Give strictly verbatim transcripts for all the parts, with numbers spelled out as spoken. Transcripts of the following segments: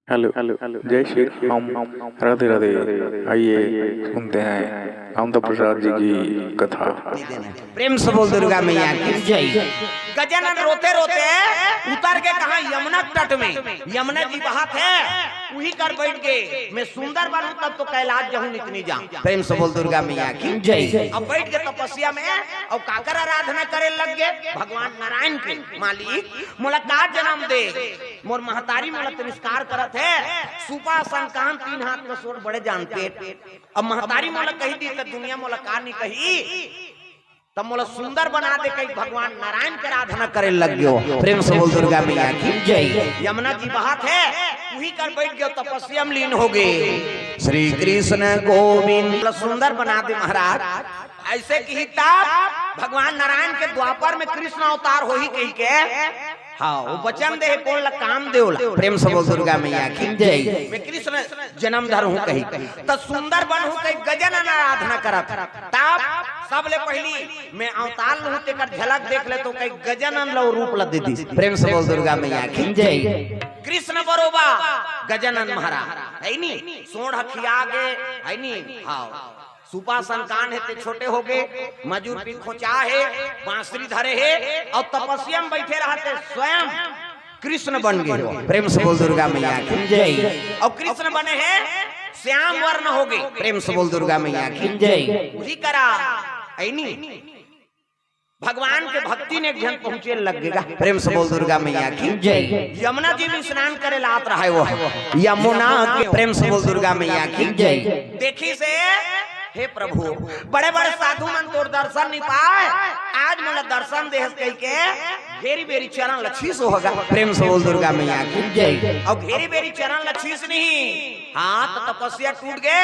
Hello, जय श्री राम, राधे राधे। आइए, सुनते हैं कामता प्रसाद जी की कथा। प्रेम से बोल दुर्गा मैया की जय। गजानन रोते रोते उतर के कहाँ, यमुना तट में, यमुना जी बहत हे, उही कर बइठ गे। मैं सुंदर बनहूं तब तो कैलाश जाहूं, इतनी जान। प्रेम से बोल दुर्गा मैया की जय। अब बइठ गे तपस्या में, अउ काकर आराधना करे लग गे? भगवान नारायण के। मालिक, मोला का जनम दे? मोर महतारी मोला तिरस्कार करत हे, सुपा संकान, तीन हाथ का सोट, बड़े जान पेट। अब महतारी मोला कहि दी त दुनिया मोला का नहीं कही, तब मोला सुंदर बना दे, कहि भगवान नारायण के आराधना करे लग गयो। प्रेम से बोल दुर्गा मैया की जय। यमुना जी बहत हे, उही कर बइठ गयो, तपस्या में लीन हो गे। श्री कृष्ण गोविंद, मोला सुंदर बना दे महाराज। अइसे किही तब भगवान नारायण के द्वापर में कृष्ण अवतार होही कहि के, हाँ, वो वचन दे हे, कोन ला? कामदेव ला। प्रेम से बोल दुर्गा मैया की जय। मैं कृष्ण जनम धरहूं कहि, त सुंदर बनहूं कहि गजानन आराधना करत। तब सबले पहिली मैं अवतार लूहूं, तेकर झलक देख ले तो कहि गजानन ला वो रूप ला दे दिस। प्रेम से बोल दुर्गा मैया की जय। कृष्ण बरोबर गजानन महाराज, हे नी? सोंड़ हखिया गे, हे नी? हाँ। सुपा संकान हे ते छोटे हो गे, मजूर भी खोंचा हे, बांसुरी धरे हे, अउ तपस्या में बइठे रहत हे, स्वयं कृष्ण बन गे हो। प्रेम से बोल दुर्गा मैया की जय। अउ कृष्ण बने हे, श्याम वर्ण हो गे। प्रेम से बोल दुर्गा मैया की जय। उही करा, हे नी? भगवान के भक्ति में एक झन पहुंचे लग गे गा। प्रेम से बोल दुर्गा मैया की जय। यमुना जी में स्नान करे ला आत रहे वो, यमुना के। प्रेम से बोल दुर्गा मैया की जय। देखिस हे, हे प्रभु, बड़े बड़े साधु मन तोर दर्शन नहीं पाए, आज मोला दर्शन देहस कहि के घेरी बेरी चरण ल छुइस होगा। प्रेम से बोल दुर्गा मैया की जय। अउ घेरी बेरी चरण ल छुइस नहीं, हाँ, त तपस्या टूट गे।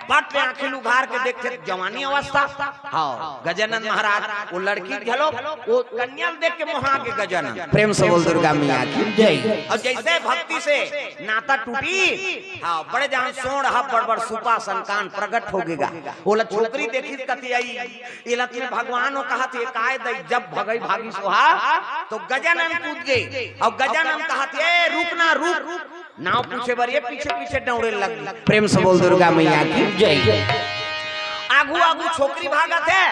बट ले आंखी ल उघार के देखथे, जवानी अवस्था। हाँ, गजानन महाराज, वो लड़की घलो, वो कन्या ल देख के मोहा गे गजानन। प्रेम से बोल दुर्गा मैया की जय। अउ जइसे भक्ति से नाता टूटी, हाँ, बड़े जान सोंड़ हा बड़ बड़ सुपा संकान प्रगट हो गे गा। ओला छोकरी देखिस कथे, अई, एला ते भगवान वो कहत हे, काय दई, जब भगई भागी सोहा, तो गजानन कूद गे। अउ गजानन कहत हे, "ए, रुक ना, रुक।" नाव पूछे बर ये पीछे पीछे दौड़े लग गे। प्रेम से बोल दुर्गा मैया की जय। आगू आगू छोकरी भागत हे,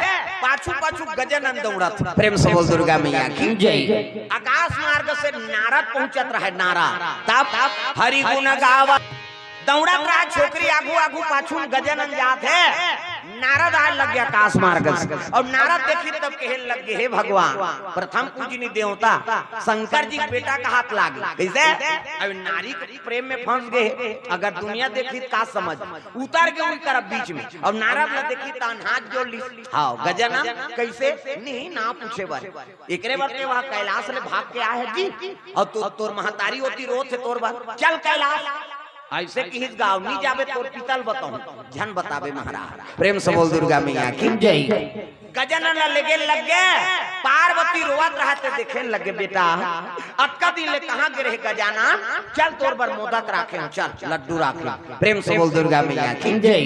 पाछू पाछू गजानन दौड़त। प्रेम से बोल दुर्गा मैया की जय। आकाश मार्ग से नारद पहुंचत रहे, नारद। तब हरि गुण गावा दौड़त रहा छोकरी, आगू आगू पाछू गजानन जात हे। नारद आए लग गे आकाश मार्ग से, अउ नारद देखिस तब कहे लग गे, "हे भगवान, प्रथम पूजनी देवता शंकर जी के बेटा का हाथ लागे।" कइसे? अब नारी के प्रेम में फंस गे, अगर दुनिया देखिस त का समझ, उतर गे उही तरफ बीच में, अउ नारद ला देखिस त हाथ जोड़ लिस। हाँ, गजानन कइसे? नहीं, नाव पूछे बर, एकरे बर ते वहाँ कैलाश ले भाग के आए हे जी, अउ तो, तोर महतारी ओती रोत हे तोर बर, चल कैलाश। अइसे किहिस गा, नहीं जाबे तोर पिता ल बताहूं, झन बताबे महाराज। प्रेम से बोल दुर्गा मैया की जय। गजानन ला लेगे लग गे, पार्वती रोवत रहत हे, देखे लग गे, "बेटा, अतका दिन ले कहाँ गे रहे गजानन? चल तोर बर मोदक राखे हंव, चल लड्डू राखे हंव।" प्रेम से बोल दुर्गा मैया की जय।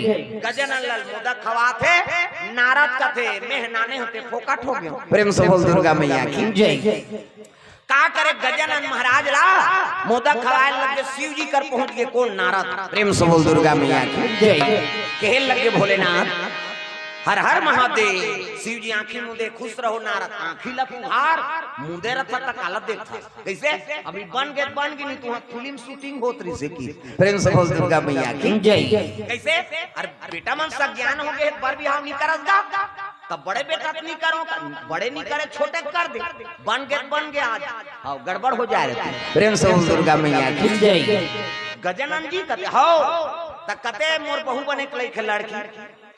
गजानन ला मोदक खवात हे, नारद कथे, "मैं ह नाने हों ते फोकट हो गेंव।" प्रेम से बोल दुर्गा मैया की जय। का करे गजानन महाराज ला मोदक खवाए लग गे, शिव जी कर पहुंच गे, कोन? नारद। प्रेम से बोल दुर्गा मैया की जय। कहे लग गे भोलेनाथ, "हर हर महादेव।" शिव जी आंखी मूंदे, "खुश रहो नारद।" आंखी ला उघार, मूंदे रथस त काला देखथस। कइसे? अभी बन गे, बन गे, नहीं तो वहाँ फिल्म शूटिंग होत रहिसे कि। प्रेम से बोल दुर्गा मैया की जय। कइसे? अरे बेटा मन सज्ञान हो गे, बर बिहाव नहीं करस गा। तब बड़े बेटा तो नहीं करो, बड़े नहीं करे, छोटे कर दे। बन गे, बन गे आज। हाँ, गड़बड़ हो जाए रहती। प्रेम से बोल दुर्गा मैया की जय। गजानन जी कथे, "हव।" त कथे, "मोर बहू बने के लइक हे लड़की।"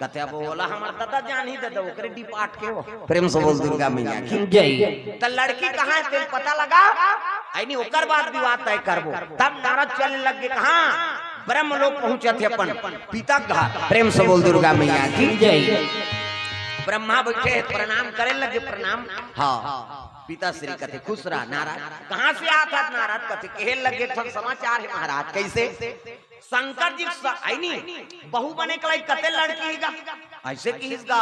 कथे, "अब ओला हमर ददा जान ही ददा, ओकरे डिपार्ट के हो।" प्रेम से बोल दुर्गा मैया की जय। त लड़की कहाँ हे, तेला पता लगा, अइनी ओकर बाद विवाह तय करबो। तब नारद चले लग गे, कहाँ? ब्रह्म लोक पहुंचत हे अपन पिता के घर। प्रेम से बोल दुर्गा मैया की जय। ब्रह्मा बइठे हे, प्रणाम करे लगे, प्रणाम। हाँ, पिताश्री कथे, "खुश रह नारद।" "कहाँ से आत हस नारद?" कथे, "कहे लगे, एक ठन समाचार हे महाराज।" कइसे? "शंकर जी स-, अइनी, बहू बने के लइक कते लड़की हे गा?" अइसे किहिस गा।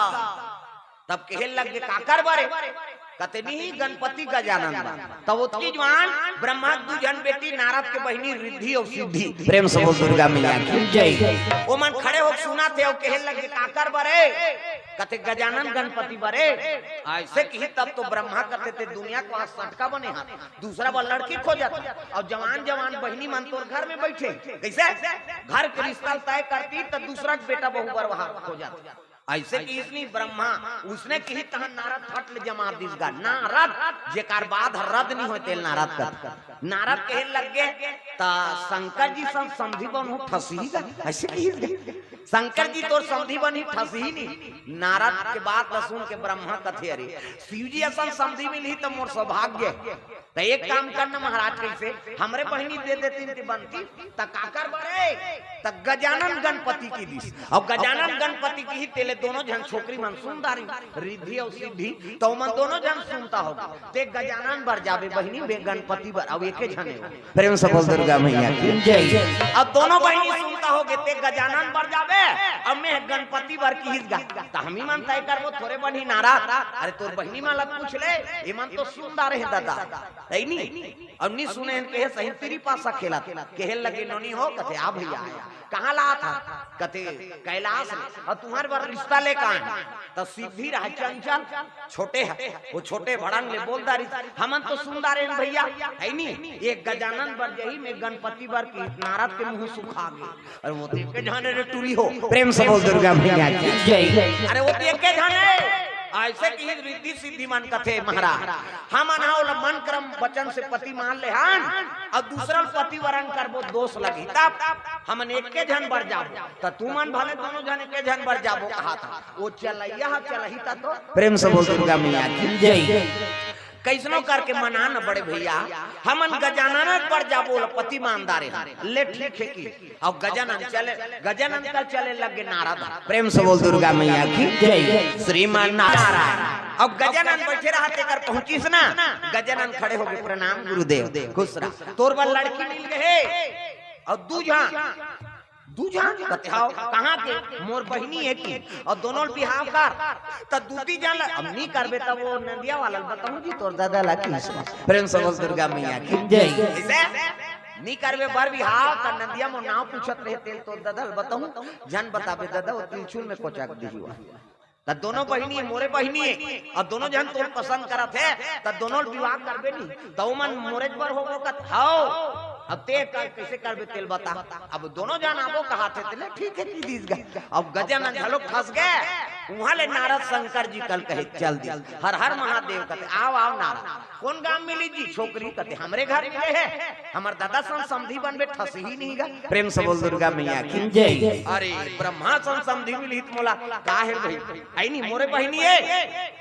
तब कहे लगे, "काकर बरे?" कते नहीं गणपति गजानन बा। तब ओतकी जुवान ब्रह्मा के दू झन बेटी, नारद के बहिनी रिद्धि अउ सिद्धि। प्रेम से बोल दुर्गा मैया की जय। ओमन खड़े होके सुनत हे अउ कहे लगे, "काकर बर ए?" कथे, "गजानन गणपति बर ए।" अइसे किही तब तो ब्रह्मा कथे, "ते दुनिया के आज सटका बने हा, दूसरा बर लड़की खोजत हा।" अउ जवान जवान बहिनी मन तोर घर में बइठे, कइसे? घर के रिश्ता तय करती त दूसरा के बेटा बहू बर वहां खोजत। अइसे किहिस नहीं ब्रह्मा, ओइसने किही तहां नारद फट ले जमा दिस गा। नारद, जेकर बाद ह रद नहीं होय, तेला नारद कथे। नारद कहे लग गे, "त शंकर जी संग समधी बनहूं, ठसही गा।" अइसे किहिस गा। "शंकर जी तोर समधी बनही, ठसही नहीं।" नारद के बात ल सुन के ब्रह्मा कथे, "अरे, शिव जी असन समधी मिलही त मोर सौभाग्य हे।" त एक काम करना महाराज, कइसे हमरे बहिनी दे देतिन ते बनती, त काकर बर ए? त गजानन गणपति किहिस। अउ गजानन गणपति किही तेले दोनों झन छोकरी मन सुन डारिन, रिद्धि अउ सिद्धि, त ओमन दोनों झन सुनता होगे, "ते गजानन बर जाबे बहिनी, में गणपति बर।" अउ एके झन ए। प्रेम से बोल दुर्गा मैया की जय। अब दोनों बहिनी सुनता होगे, "ते गजानन बर जाबे, अब में गणपति बर," किहिस गा। त हमही मन तय करबो, थोरे बनही नारद। अरे तोर बहिनी मन ला पूछ ले, एमन तो सुन डारे हे दादा, हे नी? अउ नी सुने हन कहे सही, तिरी पासा खेलत। कहे लगे, "नोनी हो?" कथे, "आ भैया, आय।" "कहां ले आत हा?" कथे, "कैलाश ले।" "अउ तुम्हर बर रिश्ता लेके आय हन।" त सिद्धि रहा चंचल, छोटे हे, ओ छोटे भड़ंग ले बोल डारिस, "हमन तो सुन डारे हन भैया, हे नी? एक गजानन बर जाही, में गणपति बर," किहिस, नारद के मुंह सुखा गे। अरे वो तो एके झन ए रे टूरी हो। प्रेम से बोल दुर्गा मैया की जय। अरे वो तो एके झन ए। अइसे किही रिद्धि सिद्धि मन कथे महाराज, हमन हा ओला मन क्रम वचन से पति मान ले हन, अउ दूसरा ल पति वरण करबो, दोष लगही। तब हमन एके झन बर जाबो, त तुमन भले दोनों झन एके झन बर जाबो कहात हा, ओ चलइया हा चलही त तो। प्रेम से बोल दुर्गा मैया की जय। कइसनो करके मना न बड़े भैया, हमन गजानन बर जाबो, ओला पति मान डारे हन। ले ठीक हे कि अउ गजानन चले, गजानन करा चले लगे नारद। प्रेम से बोल दुर्गा मैया की जय। श्रीमान नारायण। अउ गजानन बइठे रहा, तेकर पहुंचिस ना, गजानन खड़े होगे, "प्रणाम गुरुदेव, खुश रहा, तोर बर लड़की मिल गे हे।" अउ दू झन, दू झन कथे, "हव, कहां के?" "मोर बहिनी ए कि, अउ दोनों ल बिहाव कर।" त दूती झन ल, "अब नी करबे त वो नंदिया वाला ल बताहूं जी, तोर ददा ला किहिस।" प्रेम से बोल दुर्गा मैया की जय। अइसे नी करबे बर बिहाव, त नंदिया मोर नांव पूछत रहे, तेला तोर ददा ल बताहूं, झन बताबे ददा, ओ त्रिशूल में कोचक दिही वा। त दोनों बहिनी ए, मोरे बहिनी ए, अउ दोनों झन तोर पसंद करत हे, त दोनों ल बिहाव करबे नी, त ओमन मोरे बर होबो कथे, "हव।" "अब ते कर, कइसे करबे तेला बता।" अब दोनों झन आबो कहात हे, तेला ठीक हे कि दिस गा। अब गजानन घलो फंस गे, उहां ले नारद शंकर जी करा कहे चल दिस। "हर हर महादेव," कथे, "आव, आव नारद।" "कोन गांव मिली जी छोकरी?" कथे, "हमरे घर मिले हे, हमर ददा संग समधी बनबे, ठसही नहीं गा।" प्रेम से बोल दुर्गा मैया की जय। अरे ब्रह्मा संग समधी मिलही त मोला का हे भाई, हे नी, मोरे बहिनी ए,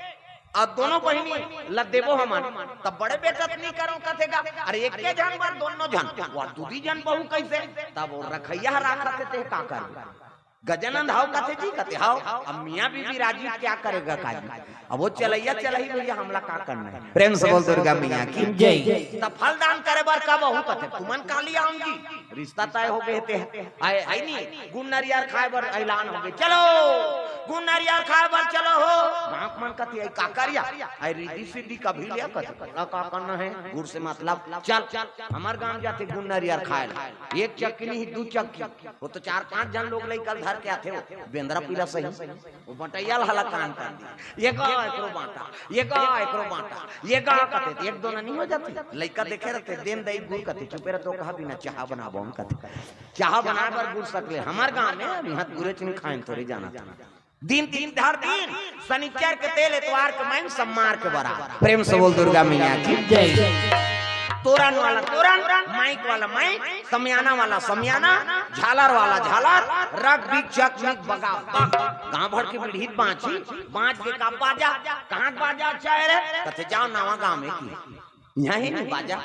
अउ दोनों बहिनी ल देबो हमन, त बड़े बेइज्जत नी करो कथे गा। अरे एके झन बर दोनों झन, वो दूती झन बहू कइसे? तब ओ रखइया ह राखत हे, ते का करबे? गजानन हव कथे जी, कथे हव। अब मियां बीबी राजी, क्या करेगा काजी? अब वो चलइया चलही भैया, हमला का करना हे? प्रेम से बोल दुर्गा मैया की जय। त फल दान करे बर कब आहू कथे, तुमन काली आऊंगी, रिश्ता तय होगे हे ते। आय, आय नी, गुड़ नरियर खाय बर ऐलान होगे, चलो गुड़ नरियर खाय बर चलो हो। गांव मन कथे, "आय का करिया, आय रिद्धि सिद्धि कभी लिया कथे, का करना हे गुड़ से मतलब, चल हमर गांव जाथे गुड़ नरियर खाय ला।" एक चक्की नहीं, दू चक्की, वो तो चार पांच झन लोग लइका ल धर के आथे, वो बेंदरा पीला सही, वो बटैया ल हला कान कर दी, "ये गा एकरो बांटा, ये गा एकरो बांटा, ये गा," कथे, एक दो नहीं हो जाथे। लइका देखे रहथे, "देन दई गुड़," कथे, "चुपे रह, तो कहा बिना चाहा बनाबो हम," कथे। चाहा बनाय बर गुड़ सकले, हमर गांव में अभी हाथ गुरेच नहीं खाएन, थोड़ी जाना था। दिन तीन हर दिन, शनिचर के तेल, एतवार के माइन, सम्मार के बरात। प्रेम से बोल दुर्गा मैया की जय। तोरन वाला तोरन, माइक वाला माइक, समियाना वाला समियाना, झालर वाला झालर, रग बिग चक मिग बगा बग। गांव भर के बिड़हित बांची, बांच के का बाजा, कहां के बाजा अच्छा हे रे? कथे, "जाव नवा गांव में की, यहां हे नहीं बाजा।"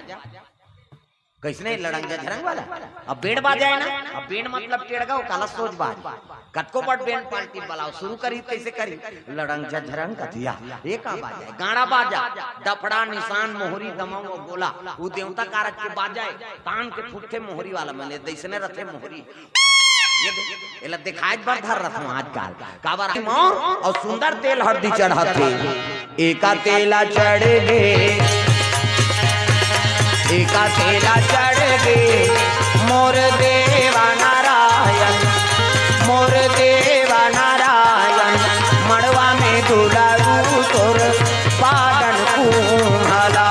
कइसने लड़ंग झझरंग वाला? अब बेंड बाजा हे ना, अब बेंड मतलब टेड़गा, ओ काला सोज बाज। कतको बड़ बेंड पार्टी बलाओ, शुरू करही कइसे करही? लड़ंग झझरंग कथिया, ए का बाजा हे? गाड़ा बाजा, डफड़ा, निसान, मोहरी, दमंग अउ गोला, उ देवता कारज के बाजा हे। तान के फूटथे मोहरी वाला मन ले, दइसने रथे मोहरी। एला दिखाए बर धर रखो आजकल। काबर मौर अउ सुंदर तेल हरदी चढ़त हे। एका तेला चढ़ गे, एका तेला चढ़ गे, मोर देवा नारायण, मोर देवा नारायण, मड़वा में दुलारू तोर पादन कुम्हला।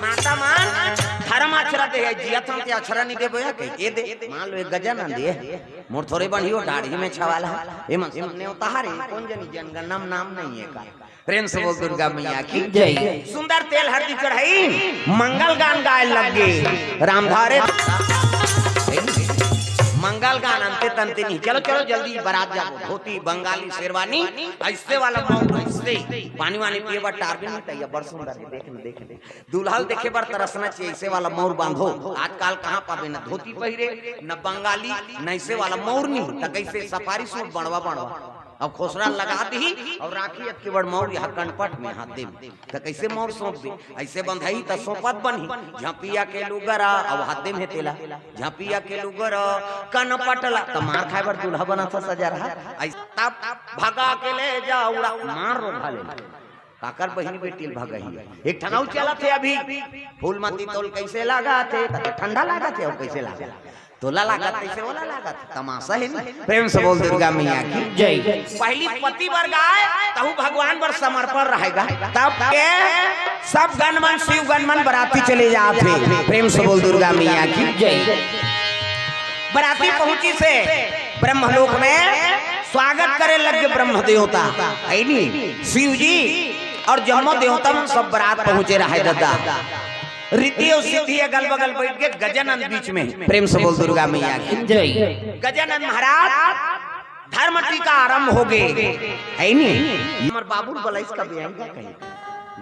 माता मन धर्म अक्षरा दे हे, जियत हन ते अक्षरा नहीं देबो या कही, ए दे, मान लो, एक गजानन दे, मोर थोरे बन ही वो दाढ़ी में छवाला हे, ए मन सब नेवता हरे, कोन जनी जनगणना में नाम नहीं हे का? प्रेम से बोल दुर्गा मैया की जय। सुंदर तेल हरदी चढ़ाई, मंगल गान गाए लग गे, रामधारे। मंगल गान अंते तंते नहीं, चलो, चलो, जल्दी बरात जाबो, धोती, बंगाली, शेरवानी, ऐसे वाला मौर, ऐसे पानी वानी पिए बर टार भी नहीं तैयार, बड़ सुंदर हे, देख न, देख न। दूल्हा ल देखे बर तरसना चाहिए, ऐसे वाला मौर बांधो। आजकल कहाँ पाबे, न धोती पहिरे, न बंगाली, न ऐसे वाला मौर नहीं, त कैसे सफारी सूट बनवा बनवा। अब खोसरा लगा दी और राखी अतके बड़ मौर यहाँ कनपट में हाथ दे, त कैसे मौर सौंप दे? ऐसे बंधाई त सौंपत बनही। झपिया के लुगरा, अब हाथ दे में तेला, झपिया के लुगरा, कनपट ला, त मार खाए बर दूल्हा बना था सजा रहा। ऐस-, तब भगा के ले जा उड़ा, मार रो भले। काकर बहिनी बेटी ल भगही। एक ठन अउ चलत हे अभी, फूलमती तोल कैसे लागत हे, त ठंडा लागत हे, अउ कैसे लागत? तोला लागत तैसे ओला लागत, तमाशा हे नी। प्रेम से बोल दुर्गा मैया की जय। पहली पति बर गाय, तहु भगवान बर समर्पण रहेगा। तब के सब गण मन, शिव गण मन बराती चले जात हे। प्रेम से बोल दुर्गा मैया की जय। बराती पहुंचिस हे ब्रह्मलोक में, स्वागत करे लग गे ब्रह्म देवता, हे नी, शिव जी अउ जम्मो देवता मन सब बरात पहुंचे रहे ददा। रिद्धि अउ सिद्धि अगल बगल बैठ के गजानन बीच में। प्रेम से बोल दुर्गा मैया की जय। गजानन महाराज धर्म टीका आरंभ हो गे, हे नी? हमर बाबू बलाइस का बेहन का कही,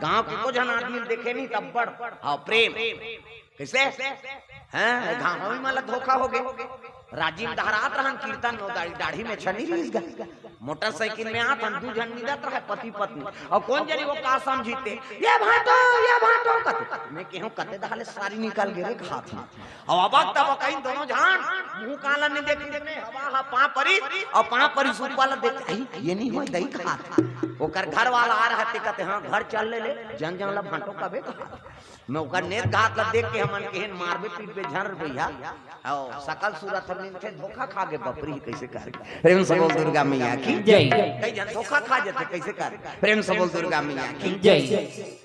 गांव के को झन आदमी देखे नहीं तब बड़। हाँ, प्रेम। कैसे? हैं, घाव ही माला धोखा हो गे। राजिम दहरात रहन कीर्तन, नो दाढ़ी, दाढ़ी में छनी रहिस गा। मोटरसाइकिल में आत हन, दू झन निदत रहे पति पत्नी। अउ कोन जनी वो का समझिते, "ये भांटो, ये भांटो," कथे। मैं केहूं कते दहाले सारी निकल गे रे हाथ में। अउ अबक तबक कहीं दोनों झन मुंह काला नहीं देखी, देख नहीं, हवा हा पांव परी, अउ पांव परी सुख वाला देख, "आई, ये नहीं होय दई कहा था।" ओकर घर वाला आ रहा ते कथे, "हाँ, घर चल ले ले, जन जन ला भांटो कबे कहा।" मैं ओकर नेत घात ला देख के हमन केहेन मारबे पीटबे झन रे भैया। आओ, सकल सूरत हर मिलथे, धोखा खा गे बपरी, कैसे कर? प्रेम से बोल दुर्गा मैया की जय। कई झन धोखा खा जाथे, कैसे कर? प्रेम से बोल दुर्गा मैया की जय।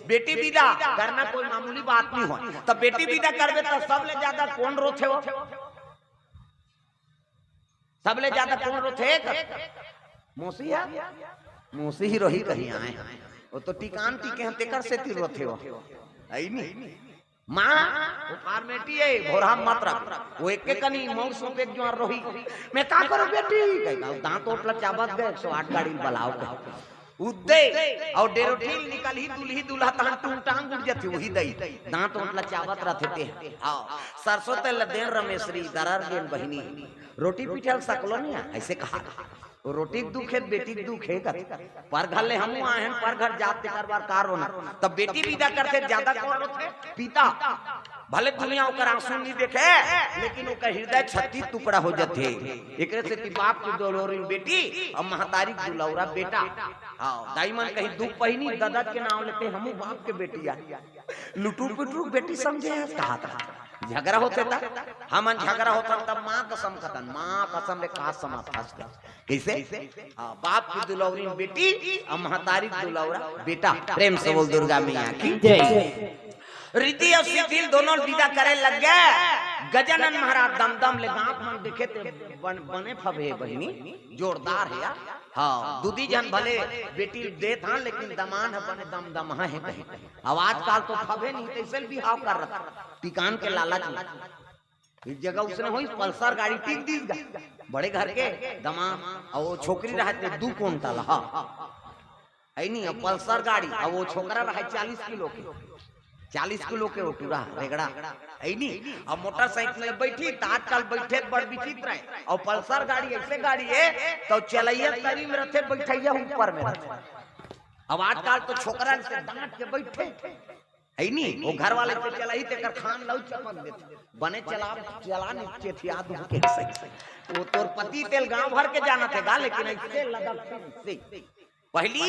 बेटी विदा करना कोई मामूली बात नहीं हो, तब बेटी विदा करबे त सबले ज्यादा कोन रोथे हो? सबले ज्यादा कोन रोथे? मौसी हे? मौसी ही रोही कहीं आए। वो तो टिकान टिके हैं, तेकर सेती रोथे हो। आई नहीं? माँ, वो फॉर्मेलिटी हे, भोरहा मत रख। वो एक के कनी मौर सौंपे के जुआर रोही। मैं का करूँ बेटी? कहेगा, "दांत ओट ला चाबत गे, एक सौ आठ गाड़ी बलाओ।" उद्दे, अउ डेरोठिल निकलही, दुलही दुलहा तहन टूंग टांग उड़ जथे, वही दई। दांत ओट ला चाबत रथे ते। हाँ, सरसों तेल ला देन रमेशरी, दरर गेन बहिनी। रोटी पीठे ल सकलो नहीं आ, ऐसे कहा। वो रोटी के दुख हे, बेटी के दुख हे कथे। पर घर ले हमू आए हन, पर घर जात तेकर बर का रोना। तब बेटी विदा करथे, ज्यादा कोन रोथे? पिता। भले दुनिया ओकर आंसू नहीं देखे, लेकिन ओकर हृदय छत्तीस टुकड़ा हो जाथे। एकरे सेती बाप के दुलौरिन बेटी अउ महतारी के दुलौरा बेटा। हाँ, दाई मन कहीं दुख पहिनी, ददत के नाम लेते, "हमू बाप के बेटी आ।" लुटुर पुटुर बेटी समझे हे, कहा था। झगड़ा होथे त, हमन झगड़ा होथन तब माँ कसम खतन, माँ कसम ले का समाज फंस गए। कैसे? हाँ, बाप की दुलौरी बेटी अउ महतारी की दुलौरा बेटा। प्रेम से बोल दुर्गा मैया की जय। रिद्धि अउ सिद्धि दोनों विदा करे लग गे। गजानन महाराज दमदम ले गांव मन देखे ते बन, बने फबे बहिनी, जोरदार हे यार। हाँ, दूदी झन भले बेटी देत हन, लेकिन दमान ह बने दमदमहा हे कहीं। अब आजकल तो फबे नहीं, तैसे बिहाव कर रहा, टिकान के लालच में। एक जगह उसने होई, पल्सर गाड़ी टिक दीस गा, बड़े घर के दमान, अउ वो छोकरी रहे ते दू कुंटल, हाँ। है नहीं, अब पल्सर गाड़ी, अब वो छोकरा रहे चालीस किलो के, चालीस किलो के वो टूरा, रेगड़ा, है नहीं। अब मोटरसाइकिल में बैठी, त आजकल बैठे बड़ विचित्र हे। अउ पल्सर गाड़ी ऐसे गाड़ी हे, त चलैया तरी में रथे, बैठैया ऊपर में रथे। अब आजकल तो छोकरन से डांट के बैठे, है नी, वो घर वाले तो चलाही, तेकर खान लऊ चपक देथे। बने चला, चला नी चेथिया दू के से। वो तोर पति तेल गांव भर के जानत हे गा, लेकिन ऐसे लदक से। पहली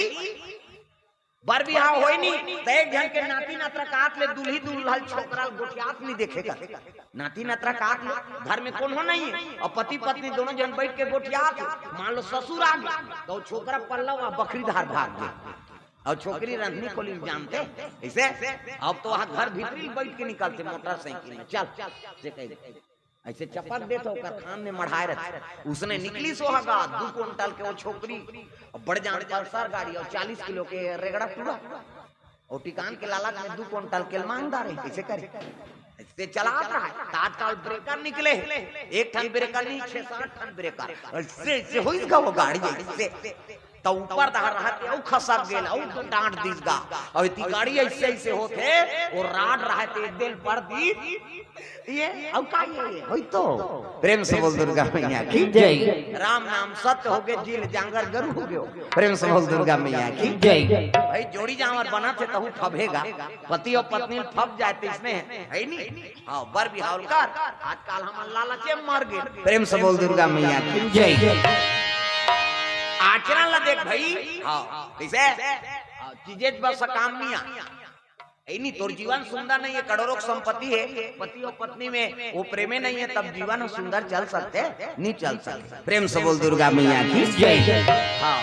बर बिहाव होय नी, त एक झन के नाती नतरा काट ले, दुल्ही दुल्हन छोकरा ल गोठियात नी देखे कर। नाती नतरा काट ले, घर में कोनो नहीं है, और पति पत्नी दोनों झन बैठ के गोठियात हे। मान लो ससुर आ गे, तो छोकरा पल्ला वा बखरी धार भाग गे, और छोकरी रंधनी कोली जानथे, ऐसे। अब तो वहाँ घर भीतरी बैठ के निकलथे मोटरसाइकिल में, चल, से कह दे। ऐसे चपक देथे, ओकर खान में मढ़ाए रथे। उसने निकली सोहागा, दू कुंटल के वो छोकरी, और बड़ जान पल्सर गाड़ी, और चालीस किलो के रेगड़ा टूरा, और टिकान के लालच में दू कुंटल के मांग डारे, कैसे करे? ऐसे चलात रहा है। त आजकल ब्रेकर निकले हे, एक ठन ब्रेकर नहीं, छह सात ठन ब्रेकर। ऐसे, ऐसे होइस गा वो गाड़ी, ऐसे। त ऊपर डहर रहत हे, अउ खसक गेल, अउ डांट दिस गा। अउ एती गाड़ी ऐसे, ऐसे होत हे, वो राड रहत हे, दिल पर दी। ये, अउ का ये, ये, होई तो। प्रेम से बोल दुर्गा मैया की जय। राम नाम सत्य हो गे, जील जांगर गरु हो गयो। प्रेम से बोल दुर्गा मैया की जय। भाई, जोड़ी जांवर बनथे तहू फबेगा, पति और पत्नी फब जाए त इसने है ही नहीं। हाँ, बर बिहाव ल कर, आजकल हमन लालचे मर गे। प्रेम से बोल दुर्गा मैया की जय। आचरण ला देख भाई, हाँ, कैसे? हाँ, चीजें बस काम नहीं आ। ए नहीं, तोर जीवन सुंदर नहीं है, करोड़ों की संपत्ति है, पति और पत्नी में वो प्रेमे नहीं है, तब जीवन सुंदर चल सकथे? नहीं चल सकथे। प्रेम से बोल दुर्गा मैया की जय। हाँ,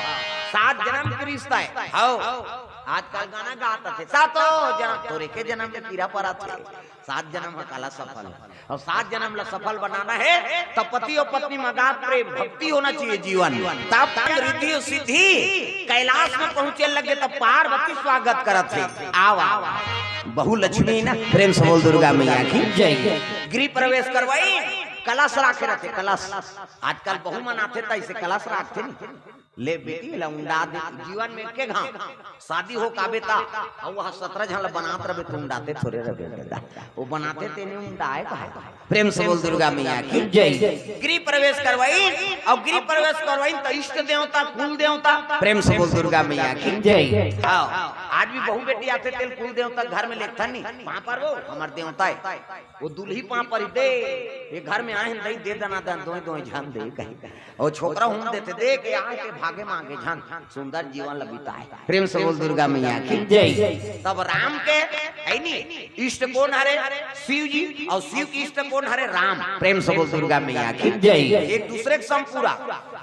सात जन्म के रिश्ता है। हाँ, आजकल गाना गात हे, सातों जन्म, तोर एके जन्म के कीरा परत हे, सात जन्म ह काला सफल है। और सात जन्म ला सफल बनाना है, तब पति और पत्नी में अगाध प्रेम, भक्ति होना चाहिए जीवन। तब रिद्धि और सिद्धि कैलाश में पहुंचे लगे, तब पार्वती स्वागत करत हे। आवा, बहू लक्ष्मी ना, प्रेम से बोल दुर्गा मैया की जय। गृह प्रवेश करवाई, कलश राखे रथे, कलश। आजकल बहू मन आथे त ऐसे कलश राखथे नहीं। ले बेटी, ला उंडा दे। जीवन में एके घांव शादी हो काबे ता, अउ वह सतरा झन ला बनात रबे, त उंडाते थोरे रबे दादा। वो बनाथे तेने उंडाए का है। प्रेम से बोल दुर्गा मैया की जय। गृह प्रवेश करवाई, अउ गृह प्रवेश करवाई त इष्ट देवता, कुल देवता। प्रेम से बोल दुर्गा मैया की जय। हाँ, आज भी बहू बेटी आथे तेल कुल देवता घर में लेथन नहीं। पाँव पर वो हमर देवता है, वो दुल्ही पाँव पर ही दे, ये घर में आए हैं, दई दे दना दन, दोई दोई झन दे कही। अउ छोकरा हूँ देथे, दे के आए के भागे मांगे झन, सुंदर जीवन ल बिताए। प्रेम से बोल दुर्गा मैया की जय। तब राम के है नी इष्ट कोन हरे? शिव जी। अउ शिव के इष्ट कोन हरे? राम। प्रेम से बोल दुर्गा मैया की जय। एक दूसरे के संपूरा।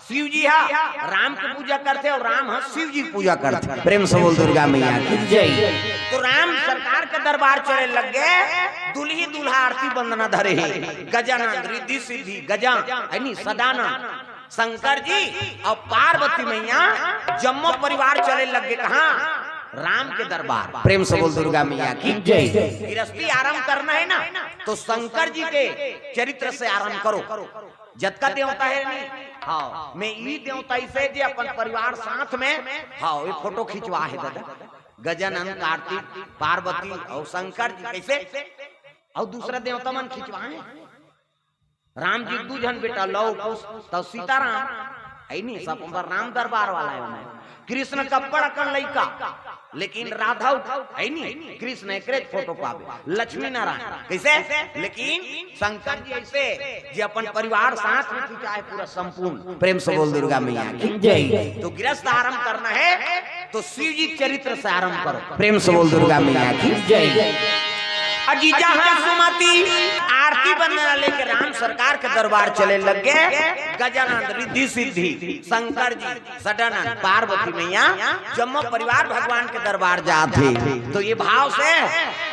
शिव जी हा राम के पूजा करथे अउ राम हा शिव जी के पूजा करथे। प्रेम से बोल दुर्गा मैया की जय। तो राम सरकार के दरबार चले लग गे, दुल्ही दुल्हा आरती वंदना धरे हे। गजानंद, रिद्धि सिद्धि, गजा, है नी, सदानंद, शंकर जी अउ पार्वती मैया जम्मो परिवार चले लग गे कहाँ? राम के दरबार। प्रेम से बोल दुर्गा मैया की जय। गृहस्थी आरंभ करना है ना, तो शंकर जी के चरित्र से आरंभ करो। जतका देवता है नहीं, हाँ, मैं ई देवता इसे जे अपन परिवार साथ में, हाँ, ये फोटो खिंचवा है दादा। गजानंद, कार्तिक, पार्वती अउ शंकर जी कैसे? अउ दूसरा देवता मन खिंचवाए। राम जी दू झन बेटा, लव कुश, तब सीताराम, है नी, सब पर राम दरबार वाला है उन्हें। कृष्ण कपड़ अकन लइका, लेकिन राधा उठ-, है नी, कृष्ण एकरे फोटो पावे, लक्ष्मी नारायण, कैसे? लेकिन शंकर जी ऐसे जे अपन परिवार साथ में खिंचाए पूरा संपूर्ण। प्रेम से बोल दुर्गा मैया की जय। तो गृहस्थ आरंभ करना है तो शिव जी के चरित्र से आरंभ करो। प्रेम से बोल दुर्गा मैया की जय। अजी जहाँ सुमति आरती वंदना लेके राम सरकार के दरबार चले लग गे। गजानंद, रिद्धि सिद्धि, शंकर जी, सदानंद, पार्वती मैया, जम्मो परिवार भगवान के दरबार जात हे। तो ये भाव से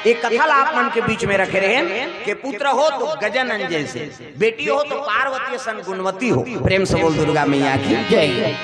एक कथा ला आप मन के बीच में रखे रहे कि पुत्र हो तो गजानंद जैसे, बेटी हो तो पार्वती सन गुणवती हो। प्रेम से बोल दुर्गा मैया की जय।